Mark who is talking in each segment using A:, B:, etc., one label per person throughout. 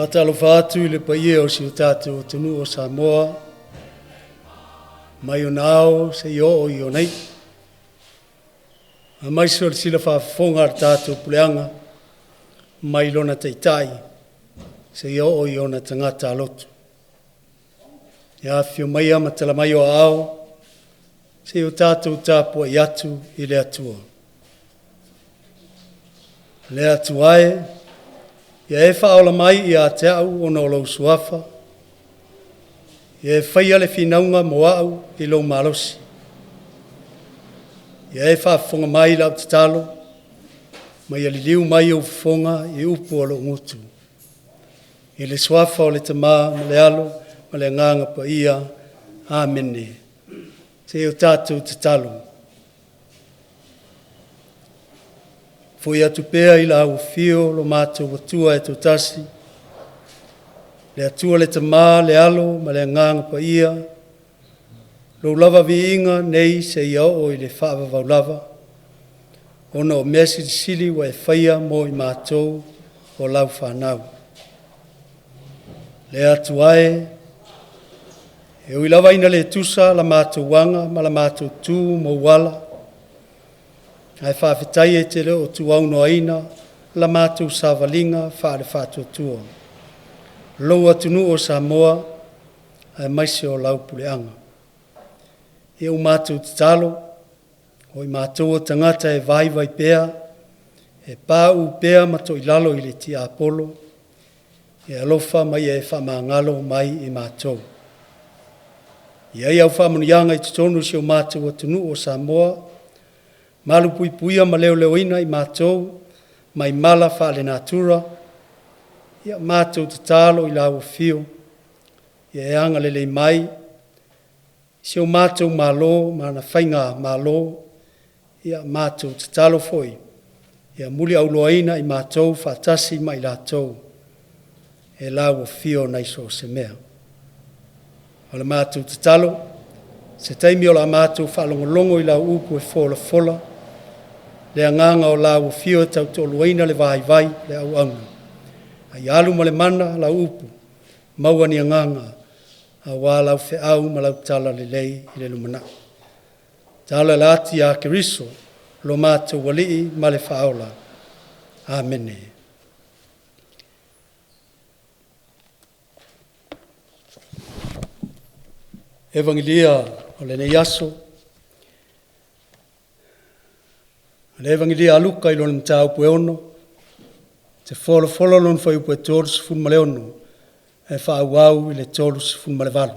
A: Faatalofa atu i le paia o si o tatou atunuu o Samoa, mai ona ao seia oo i ona iu, aemaise o le silafafofoga a le tatou puleaga mai lona taitai seia oo i ona tagata lotu. Ia afifio maia ma tala mai o aao, se i o tatou tapuai atu i le Atua. Le Atua e, ia e faaola mai ia te au ona o lou suafa, ia e faia le finauga mo a'u i lou malosi. Ia e faafofoga mai i lau tatalo, ma ia liliu mai ou fofoga i upu a lou gutu. I le suafa o le Tama ma le Alo ma le Agaga Paia. Amene. Se i o tatou tatalo. Foi atu pea i lau afio lo matou Atua e toatasi, le Atua le Tama, le Alo ma le Agaga Paia, lou lava viiga nei seia oo i le faavavau lava, ona o mea silisili ua e faia mo i matou o lau fanau. Le Atua e, e ui lava ina le tusa la matou aga ma la matou tu mou ala, ae faafetai e te le o tuuaunoaina la matou savaliga faale-faatuatua, lou atunuu o Samoa aemaise o lau puleaga. Ia ua matou tatalo, o i matou o tagata e vaivai pea, e pauu pea ma toilalo i le tiapolo, e alofa ma ia e faamagalo mai i matou. I ai au faamanuiaga i totonu o si o matou atunuu o Samoa, malupuipuia ma leoleoina i matou mai mala faalenatura, ia matou tatalo i lau afio, ia e agalelei mai i si o matou Malo ma ana faigamalo, ia matou tatalo foi, ia muliauloaina i matou faatasi ma i latou e lau afio nai so o se mea. O le matou tatalo, se taimi o le a matou faalogologo i lau upu e folafola, le agaga o lau afio e tautoaluaina le vaivai le auauna. A ia alu ma le mana lau upu, maua ni agaga aua lau feau ma lau talalelei i le lumanai. Tala le ati ia Keriso lo matou Alii ma le Faaola. Amene. Evagelia o lenei aso, o le Evagelia a Luka i lona mataupu e 6, te folafola lona fuaiupu e 36 e faaauau i le 38.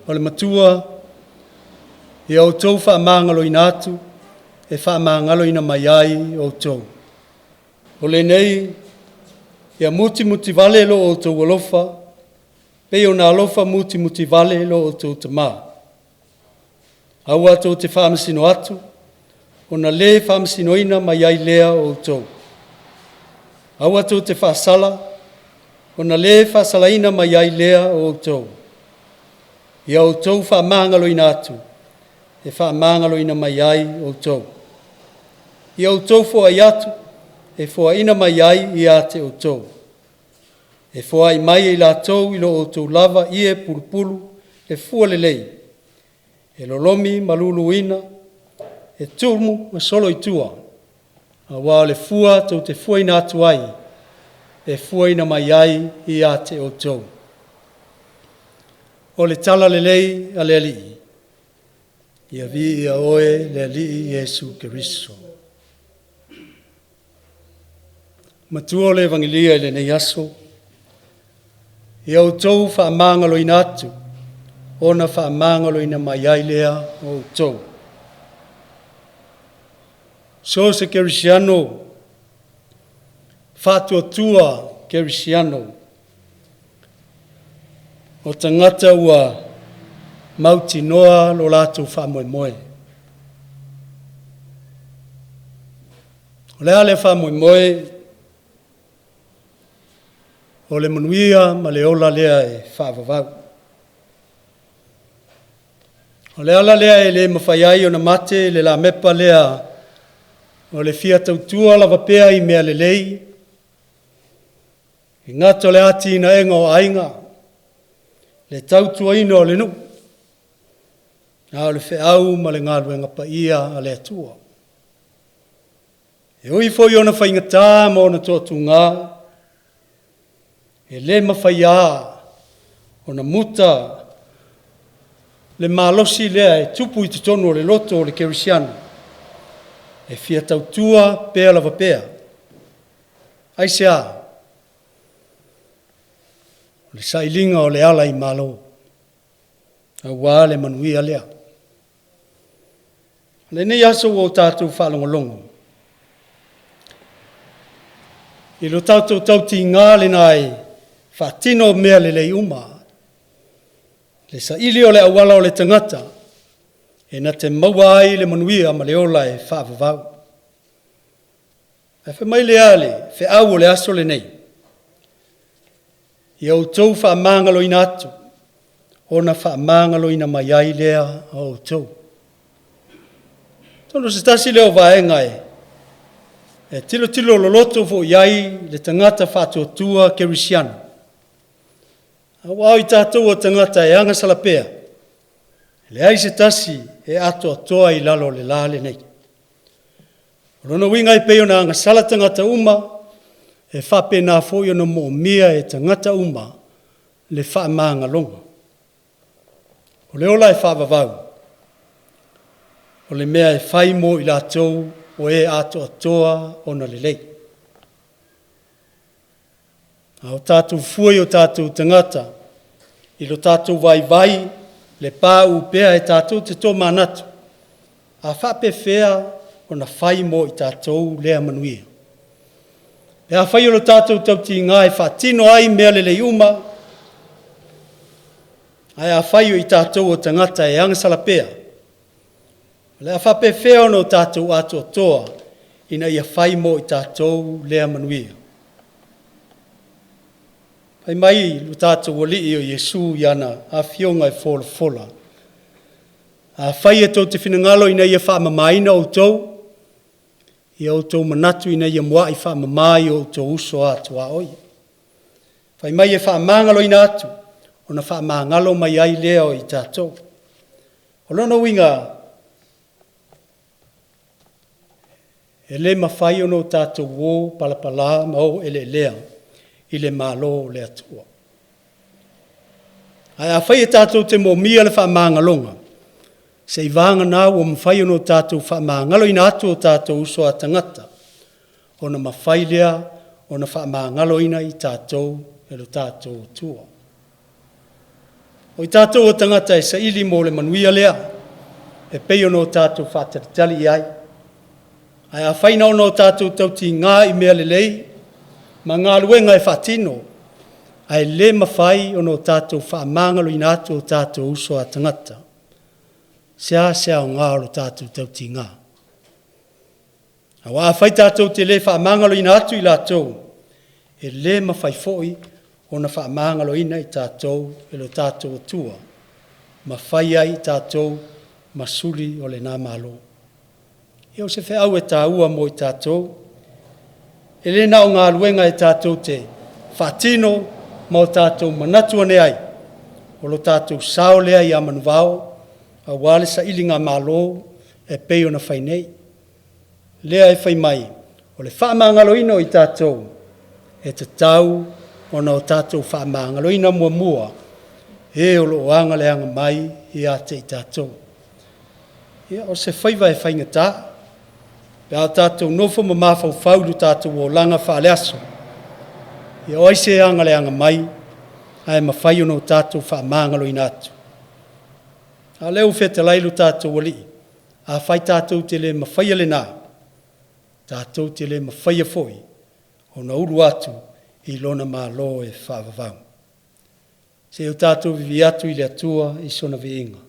A: O le matua, ia outou faamagaloina atu, e faamagaloina mai ai outou. O lenei, ia mutimutivale lo outou alofa, pei ona alofa mutimutivale lo outou Tama. Aua tou te faamasino atu, ona le faamasinoina mai ai lea o outou. Aua tou te faasala, ona le faasalaina mai ai lea o outou. Ia outou faamagaloina atu, e faamagaloina mai ai outou. Ia outou foai atu, e foaina mai ai ia te outou. E foai mai e i latou i lo outou lava ie pulupulu e fua lelei, e lolomi ma luluina, e tumu ma solo i tua, aua o le fua tou te fuaina atu ai, e fuaina mai ai ia te outou. O le tala lelei a le Alii. Ia viia oe le Alii Iesu Keriso. Matua o le Evagelia i lenei aso, ia outou faamagaloina atu, ona faamagaloina mai ai lea o outou. So o se kerisiano, faatuatua kerisiano, o tagata ua mautinoa lo latou faamoemoe. O le a lea faamoemoe? O le manuia ma le ola lea e faavavau. O le ala lea e le mafai ai ona mate le lamepa lea O le fia tautua lava pea i mea lelei, i gata o le atinaega o aiga, le tautuaina o le nuu, a o le feau ma le galuega paia a le Atua. E ui foi i ona faigata ma ona toatuga, e le mafai lava ona muta le malosi lea e tupu i totonu o le loto o le kerisiano, e fia tautua pea lava pea. Aisea? O le sailiga o le ala i Malo, aua le manuia lea. O lenei aso ua o tatou faalogologo i lo tatou tautiga lena e faatino mea lelei uma, le saili o le auala o le tagata e na te maua ai le manuia ma le ola e faavavau. Ae fai mai le a le feau o le aso lenei? Ia outou faamagaloina atu, ona faamagaloina mai ai lea o outou. Atonu o se tasi lea o vaega e tilotilo loloto foi i ai le tagata faatuatua kerisiano, aua o i tatou o tagata e agasala pea, e leai se tasi e atoatoa i lalo o le la lenei. O lona uiga e pei ona agasala tagata uma, e faapena foi ona moomia e tagata uma le faamagaloga. O le ola e faavavau, o le mea e fai mo i latou o e atoatoa ona lelei. A o tatou fua i o tatou tagata i lo tatou vaivai, le pauu pea e tatou te tomanatu, a faapefea ona fai mo i tatou lea manuia? Pe afai o le tatou tautiga e faatino ai mea lelei uma, ae afai o i tatou o tagata e agasala pea, o le a faapefea ona o tatou atoatoa ina ia fai mo i tatou lea manuia? Fai mai lo tatou Alii o Iesu i ana Afioga e folafola, afai e tou te finagalo ina ia faamamaina outou, ia outou manatu ina ia muai faamama i o outou uso a tuaoi. Fai mai e faamagaloina atu, ona faamagalo mai ai lea o i tatou. O lona uiga, e le mafai ona o tatou o palapala ma o eleelea i le Malo o le Atua. Ae afai e tatou te moomia le faamagaloga, seiavagana ua mafai ona tatou faamagaloina atu o tatou uso a tagata, ona mafai lea ona faamagaloina i tatou e lo tatou Atua. O i tatou o tagata e saili mo le manuia lea, e pei ona tatou faatalitali i ai. Ae afai na ona o tatou tautiga i mea lelei ma galuega e faatino, ae le mafai ona o tatou faamagaloina atu o tatou uso a tagata, se a se aoga o le tatou tautiga? Aua afai tatou te le faamagaloina atu i latou, e le mafai foi ona faamagaloina i tatou e lo tatou Atua, ma fai ai i tatou ma suli o lena Malo. Ia o se feau e taua mo i tatou, e le na o galuega e tatou te faatino ma o tatou manatu ane ai, o lo tatou sao lea ia Manuvao, aua le sailigamalo e pei ona fai nei. Lea e fai mai, o le faamagaloina o i tatou, e tatau ona o tatou faamagaloina muamua e o lo o agaleaga mai ia te i tatou. Ia, o se faiva e faigata, pe a tatou nofo ma mafaufau i lo tatou olaga faaleaso, ia o ai se agaleaga mai ae mafai ona o tatou faamagaloina atu? A o lea ua fetalai lo tatou Alii, afai tatou te le mafaia lena, tatou te le mafaia foi ona ulu atu i Lona Malo e faavavau. Se i o tatou vivii atu i le Atua i sona viiga.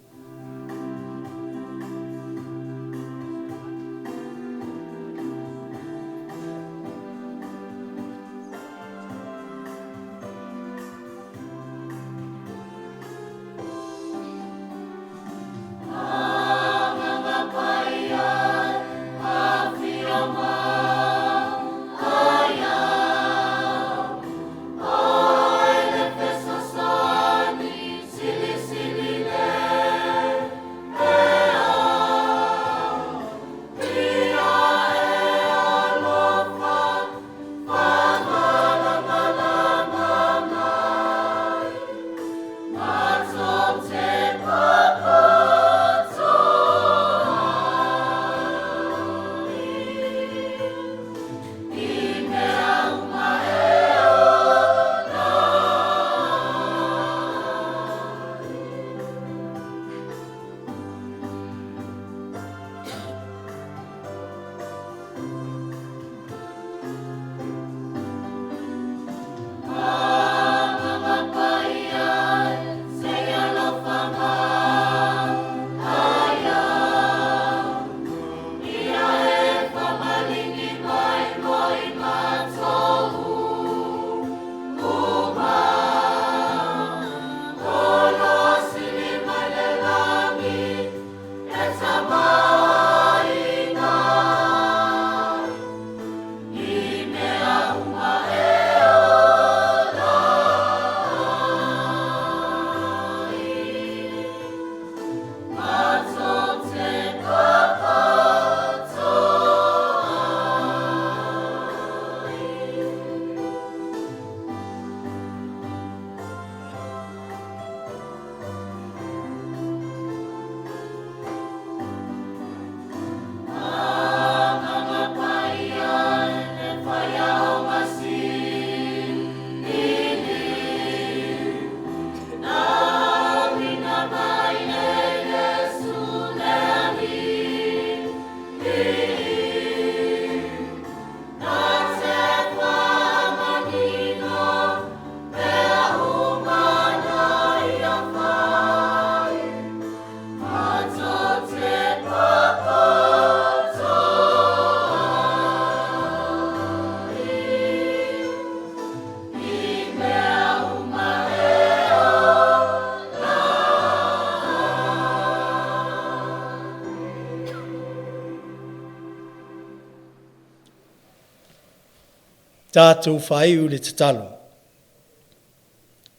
A: Tatou faaiu i le tatalo.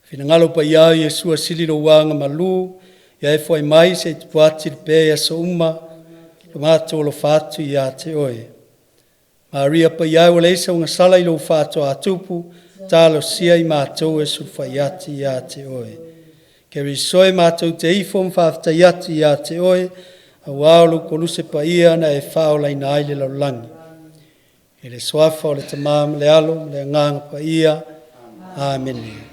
A: Finagalo paia o Iesu sili lou agamalu, ia e foai mai se i tupu pea i aso uma, lo matou alofa atu ia te oe. Maria paia ua leai sau gasala i lou faatoatupu, talosia i matou e sulufai atu ia te oe. Keriso e matou te ifo ma faafetai atu ia te oe, auā o lou koluse paia na e faaolaina ai le lalolagi. I le suafa o le Tama ma le Alo ma le Agaga Paia. Amene.